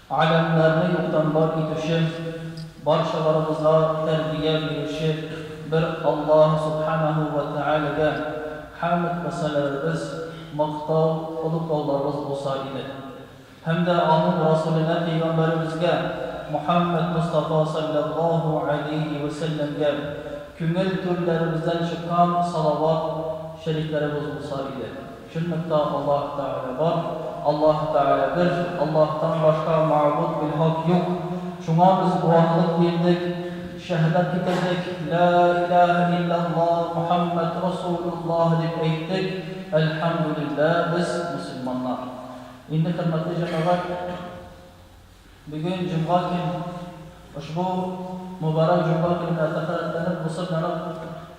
Галәмнәрне юктан бар итүче, барчаларыбызга тәрбия бирүче бер Аллаһ Сүбхәнәһү вә Тәгаләгә хәмд вә сәләвебез, мактау, олуглауларыбыз булса иде. Һәм дә Аның Расүленә пәйгамбәребезгә Мухәммәд Мостафа салләллаһу галәйһи вә сәлләмгә күңел түрләребездән чыккан салават шәрифләребез булса иде. Чынлыкта Аллаһ Тәгалә бар, Аллаһ Тәгалә бер, Аллаһтан башка мәгъбуд билхак юк. Шуңа без гуаһлык бирдек, шәһадәт китердек, Лә илаһә илляллаһ, Мухәммәд Расулуллаһ дип әйттек, әлхәмдүлилләһ, без мөселманнар. Инде, хөрмәтле җәмәгать, Бүген җомга көн. Ошбу мөбарәк җомга көнендә тәһарәтләнеп, госел-ләнеп,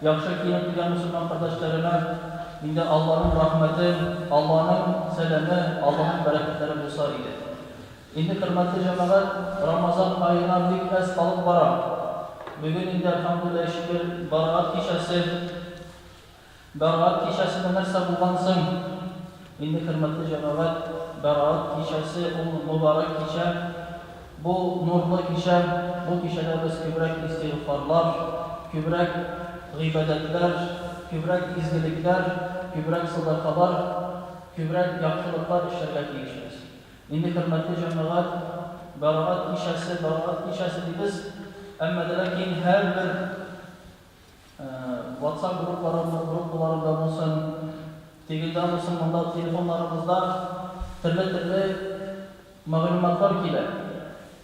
яхшы киенеп килгән мөселман кардәшләремә инде Алланың рәхмәте, Алланың сәламе, Алланың бәрәкәтләре булса иде. Инде, хөрмәтле җәмәгать, Рамазан аена бик әз калып бара. Бүген инде, әлхәмдүлилләһи шөкер, Бәраәт кичәсе. Бәраәт кичәсендә нәрсә булган соң? Инде, хөрмәтле җәмәгать, Бәраәт кичәсе ул мөбарәк кичә. Бу нурлы кичә. Бу кичәдә без күбрәк истигъфарлар, күбрәк гыйбадәтләр, күбрәк изгелекләр, күбрәк садакалар, күбрәк яхшылыклар эшләргә тиешбез. Инде, хөрмәтле җәмәгать, Бәраәт кичәсе, Бәраәт кичәсе дибез, әмма дә ләкин һәрбер Ватсап группаларында булсын, тегендә булсын, монда телефоннарыбызда төрле-төрле мәгълүматлар килә.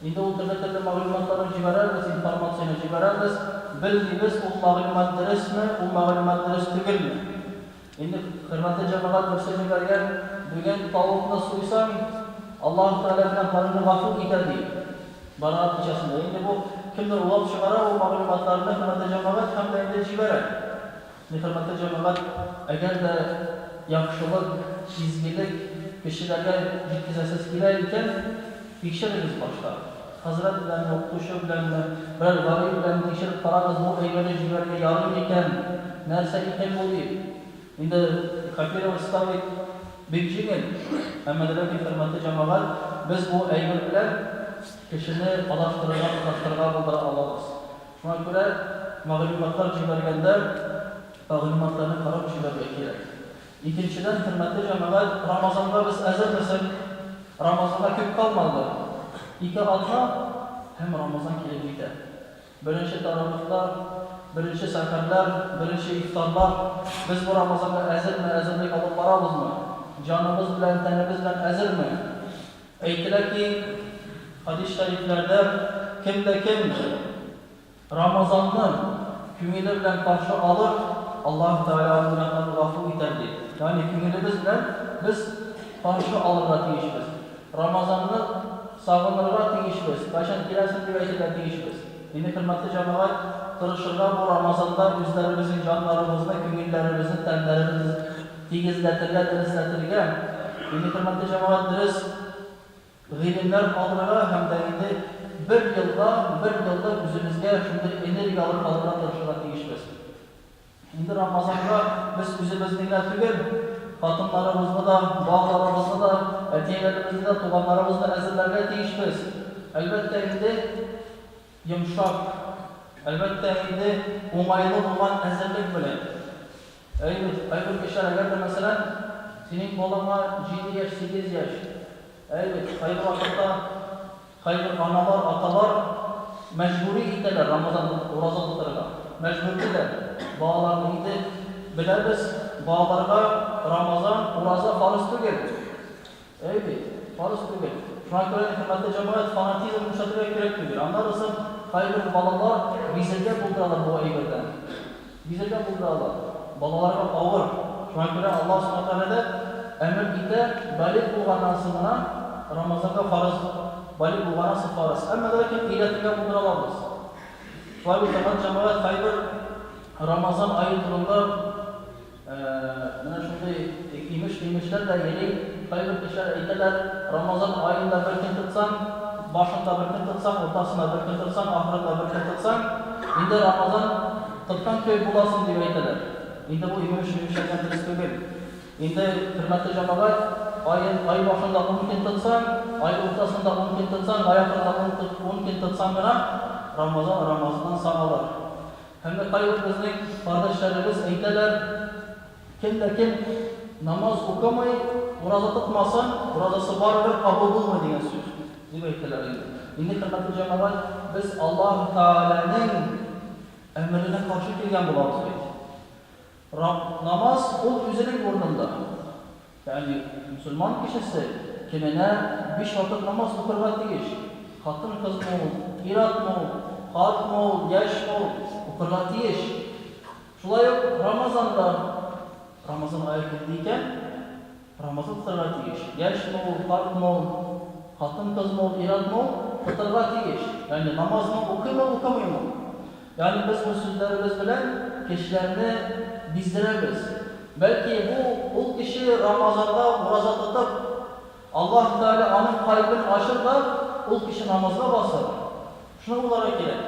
Инде ул төрле-төрле мәгълүматларны җибәрәбез, информацияне җибәрәбез, белмибез, ул мәгълүмат дөресме, ул мәгълүмат дөрес түгелме. Инде, хөрмәтле җәмәгать, берсе җибәргән, бүген тавыкны суйсаң, Аллаһ Тәгалә гөнаһларыңны гафу итә, ди. Бәраәт кичәсендә. Инде бу кемдер улап чыгара ул мәгълүматларны, хөрмәтле җәмәгать, һәм дә инде җибәрә. Инде, хөрмәтле җәмәгать, әгәр дә яхшылык, изгелек кешеләргә җиткезәсез килә икән, тикшерегез башта. Хәзрәт беләнме, укытучы беләнме, берәр галим беләнме тикшереп карагыз, бу әйберне җибәрергә ярый микән, нәрсә икән бу дип. Инде копировать ставить бик җиңел. Әмма дә ләкин, хөрмәтле җәмәгать, без бу әйбер белән кешене адаштырырга, тоташтырырга булдыра алабыз. Шуңа күрә мәгълүматлар җибәргәндә, мәгълүматларны карап җибәрергә кирәк. Икенчедән, хөрмәтле җәмәгать, Рамазанга без әзерме соң? Рамазанга күп калмады. Ике атна һәм Рамазан килеп җитә. Беренче таравихлар, беренче сәхәрләр, беренче ифтарлар. Без бу Рамазанга әзерме, әзерлек алып барабызмы? Җаныбыз белән, тәнебез белән әзерме? Әйтелә ки, хәдис шәрифләрдә, кем дә кем Рамазанны күңеле белән каршы алыр, Аллаһ Тәгалә аның гөнаһларын гафу итәр, ди. Ягъни күңелебез белән без каршы алырга тиешбез. Рамазанны сагынырга тиешбез, кайчан киләсең дип әйтергә тиешбез. Инде, хөрмәтле җәмәгать, тырышырга бу Рамазанда үзләребезнең җаннарыбызны, күңелләребезне, тәннәребезне тигезләтергә, дөресләтергә. Инде, хөрмәтле җәмәгать, дөрес Гыйлемнәр алырга һәм дә инде бер елга, бер еллык үзебезгә шундый энергия алып калырга тырышырга тиешбез. Инде Рамазанга без үзебезне генә түгел, хатыннарыбызны да, балаларыбызны да, әти-әниләребезне дә, туганнарыбызны әзерләргә тиешбез. Әлбәттә инде, йомшак, әлбәттә инде, уңайлы булган әзерлек белән. Әйе, кайбер кешеләр, әгәр дә, мәсәлән, синең балаңа җиде яшь, сигез яшь, әйе бит, кайбер вакытта кайбер аналар, аталар мәҗбүри итәләр Рамазан ураза тотарга. Мәҗбүрлиләр балаларны. Инде беләбез, балаларга Рамазан, ураза фарыз түгел. Әйе бит, фарыз түгел. Шуңа күрә, хөрмәтле җәмәгать, фанатизм күрсәтергә кирәк түгел. Аннары соң кайбер балалар бизергә булдыралар бу әйбердән. Бизергә булдыралар. Балаларга авыр. Шуңа күрә Аллаһ Субхана Тәгалә дә әмер итә, балигъ булганнан соң гына Рамазанга фарыз, балигъ булганнан соң фарыз. Әмма дә ләкин өйрәтергә булдыра алабыз. Шулай бит, хөрмәтле җәмәгать, кайбер Рамазан ае турында Менә шундый имеш-мимешләр дә йөри. Кайбер кешеләр әйтәләр, Рамазан аенда бер көн тотсаң, башында бер көн тотсаң, уртасында бер көн тотсаң, ахырында бер көн тотсаң, инде Рамазан тоткан кебек буласың, дип әйтәләр. Инде бу имеш-мимешләрдән дөрес түгел. Инде, хөрмәтле җәмәгать! Ай, ай башында ун көн тотсаң, ай уртасында ун көн тотсаң, ай ахырында ун, ун көн тотсаң гына Рамазан Рамазаннан саналыр. Һәм дә кайбер безнең кардәшләребез әйтәләр, кем дә кем намаз укымый, ураза тотмасын, уразасы барыбер кабул булмый дигән сүз, дип әйтәләр инде. Инде, хөрмәтле җәмәгать, без Аллаһ Тәгаләнең әмеренә каршы килгән булабыз бит. Раб, намаз ул үзенең урынында. Ягъни мөселман кешесе көненә биш вакыт намаз укырга тиеш. Хатын-кызмы ул, ир-атмы ул, картмы ул, яшьме ул, укырга тиеш. Шулай ук Рамазанда, Рамазан ае килде икән, Рамазан тотарга тиеш. Яшьме ул, картмы ул, хатын-кызмы ул, ир-атмы ул, тотарга тиеш. Ягъни намазны укыймы, укымыймы ул. Ягъни без бу сүзләребез белән кешеләрне биздерәбез. Бәлки бу ул кеше Рамазанда ураза тотып, Аллаһ Тәгалә аның кальбен ачыр да, ул кеше намазга басыр. Шуны уйларга кирәк.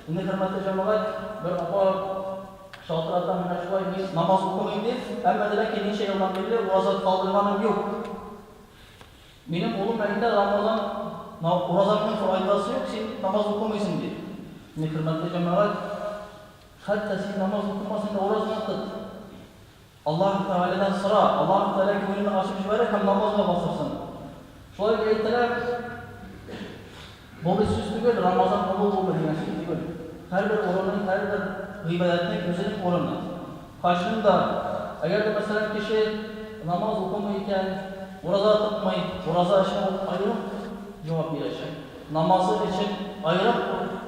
Инде, хөрмәтле җәмәгать, бер апа шалтырата, менә шулай, мин намаз укымыйм ди, әмма дә ләкин ничә елдан бирле ураза калдырганым юк. Минем улым әйтә, Рамазан, уразаңның файдасы юк, син намаз укымыйсың, ди. Инде, хөрмәтле җәмәгать, хәтта син намаз укымасаң да уразаңны тот. Аллаһ Тәгаләдән сора, Аллаһ Тәгалә күңелеңне ачып җибәрер һәм намазга басырсың. Шулай дип әйтәләр. Бу бит сүз түгел, Рамазан кабул булды дигән сүз түгел. Һәрбер урынның, һәрбер гыйбадәтнең үзенең урыны. Хаҗның да, әгәр дә, мәсәлән, кеше намаз укымый икән, ураза тотмый, ураза өчен ул аерым җавап бирәчәк. Намазы өчен аерым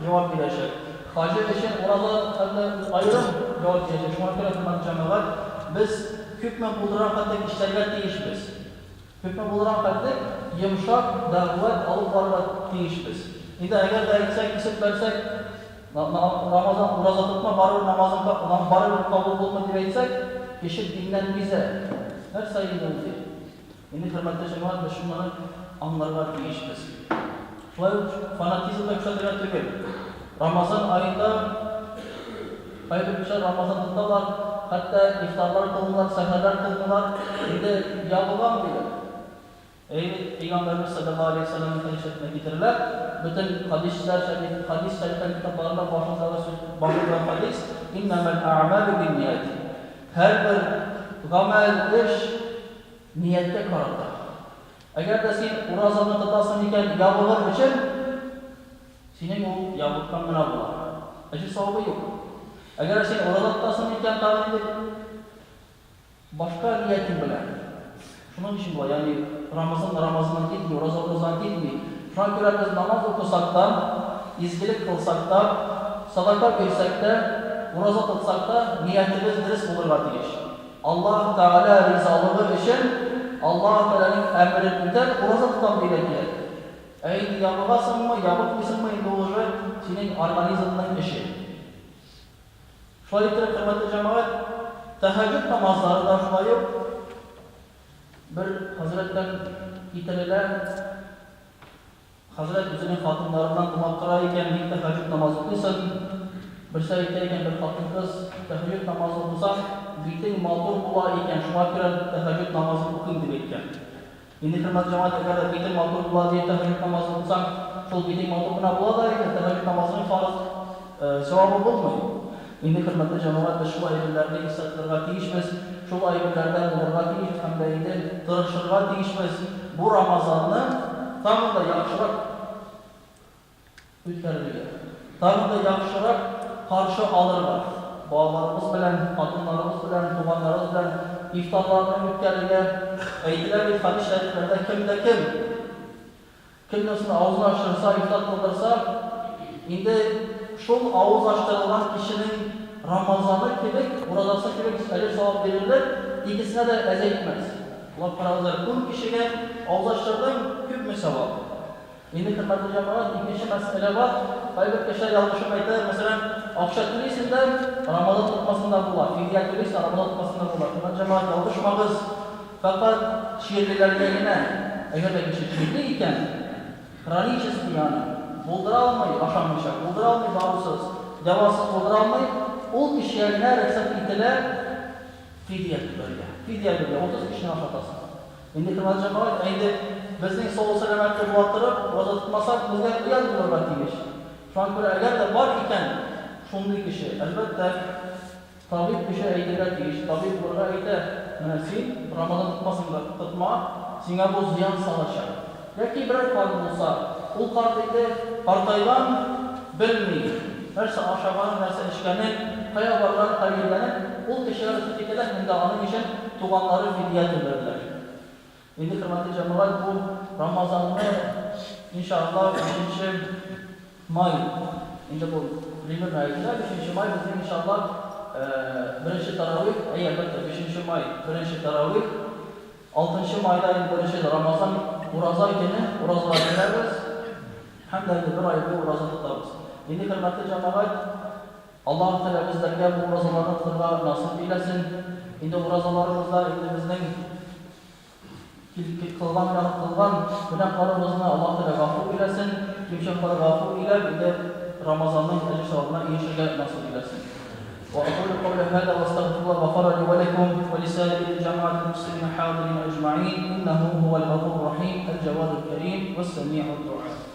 җавап бирәчәк. Хаҗы өчен ураза һәм дә аерым җавап бирәчәк. Шуңа күрә, хөрмәтле җәмәгать, без күпме булдыра хәтлек эшләргә тиешбез. Күпме булырга хәтлек йомшак дәгъват алып барырга тиешбез. Инде әгәр дә әйтсәк, кисеп бәрсәк, Рамазан ураза тотма, барыбер намазың барыбер кабул булмый дип әйтсәк, кеше диннән бизә. Нәрсә инде ул ди. Инде, хөрмәтле җәмәгать, без шунларны аңларга тиешбез. Шулай ук фанатизм да күрсәтергә түгел. Рамазан аенда кайбер кешеләр Рамазан тоталар, хәтта ифтарлар кылмыйлар, сәхәрләр кылмыйлар, инде ябыгам диләр. Әйе бит, Пәйгамбәребез салләллаһу алейһи ва сәлләмнең хәдисләренә китерелә, бөтен хәдисчеләр шәриф, хәдис шәрифләр китапларында башындагы сүз, башындагы хәдис, Иннәмәл әгъмалү бинният. Һәрбер гамәл, эш нияткә карата. Әгәр дә син уразаны тотасың икән ябыгыр өчен, синең ул ябыккан гына була. Әҗер-савабы юк. Әгәр дә син ураза тотасың икән, тагын инде башка ниятең белән. Шуның өчен була, ягъни Рамазан Рамазаннан китми, ураза уразадан китми. Шуңа күрә без намаз укысак та, изгелек кылсак та, садака бирсәк тә, ураза тотсак та, ниятебез дөрес булырга тиеш. Аллаһ Тәгалә ризалыгы өчен Аллаһ Тәгаләнең әмерен үтәп, ураза тотам дияргә кирәк. Ә инде ябыгасыңмы, ябыкмыйсыңмы, инде ул уже синең организмның эше. Шулай иттереп, хөрмәтле җәмәгать, тәһәҗҗүд намазлары да шулай ук бер хәзрәттән китерелә. Хәзрәт үзенең хатыннарыннан тыңлап тора икән, ник тәһәҗҗүд намазы укыйсың? Берсе әйтә икән, бер хатын-кыз, тәһәҗҗүд намазы укысаң, битең матур була икән, шуңа күрә тәһәҗҗүд намазын укыйм, дип әйткән. Инде, хөрмәтле җәмәгать, әгәр дә битең матур була диеп тәһәҗҗүд намазы укысаң, шул битең матур гына була да инде, тәһәҗҗүд намазының фарыз савабы булмый. Инде, хөрмәтле җәмәгать, без шул әйберләрне истә тотарга тиешбез, шул әйберләрдә булырга тиешбез һәм дә инде тырышырга тиешбез бу Рамазанны тагын да яхшырак үткәрергә, тагын да яхшырак каршы алырга, балаларыбыз белән, хатыннарыбыз белән, туганнарыбыз белән ифтарларны үткәрергә. Әйтелә бит хәдис шәрифләрдә, кем дә кем Кемнең соң авызын ачтырса, ифтар кылдырса, инде шул авыз ачтырылган кешенең Рамазаны кебек, уразасы кебек әҗер-савап бирелер, икесенә дә әзәйтмәс. Уйлап карагыз әле, ун кешегә авыз ачтырдың, күпме савап? Инде, хөрмәтле җәмәгать, икенче мәсьәлә бар. Кайбер кешеләр ялгышып әйтәләр, мәсәлән, акча түлисең дә, Рамазан тотмасаң да була, фидия түлисең, Рамазан тотмасаң да була. Хөрмәтле җәмәгать, ялгышмагыз. Фәкать чирлеләргә генә, әгәр дә кеше чирли икән, хронический аны, булдыра алмый ашамыйча, булдыра алмый дарусыз, дәвасыз булдыра алмый, ул кешегә генә рөхсәт ителә фидия түләргә. Фидия бирергә, 30 кешене ашатасың. Инде, хөрмәтле җәмәгать, ә инде безнең саулык-сәламәтлек була торып, ураза тотмасак, безгә оят булырга тиеш. Шуңа күрә, әгәр дә бар икән шундый кеше, әлбәттә, табиб кеше әйтергә тиеш, табиб булырга әйтә, менә син Рамазан тотмасаң да тотма, сиңа бу зыян салачак. Яки берәр карт булса, ул карт инде картайган, белми, нәрсә ашаганын, нәрсә эчкәнен, кая барганын, кая йөргәнен, ул кешегә рөхсәт ителә һәм дә аның өчен туганнары фидия түләрләр. Инде, хөрмәтле җәмәгать, бу Рамазанны, инша Аллаһ, бишенче май, инде бу примерно әйтелә, бишенче май безнең, инша Аллаһ, беренче таравих, әйе, әлбәттә, бишенче май, беренче таравих, Алтынчы майда инде беренче Рамазан ураза көне, уразага керәбез һәм дә инде бер ай буе ураза тотабыз. Инде, хөрмәтле җәмәгать, Аллаһ Тәгалә безләргә бу уразаларны тотырга насыйп әйләсен. Инде уразаларыбызда инде безнең кылган кылган гөнаһларыбызны Аллаһ Тәгалә гафу әйләсен, кимчелекләрне гафу әйләп, инде Рамазанның әҗер-савабына ирешергә насыйп әйләсен. وأقول قولي هذا واستغفر الله غفر لي ولكم ولسائر جماعة المسلمين حاضرين أجمعين إنه هو الغفور الرحيم الجواد الكريم والسميع الدعاء.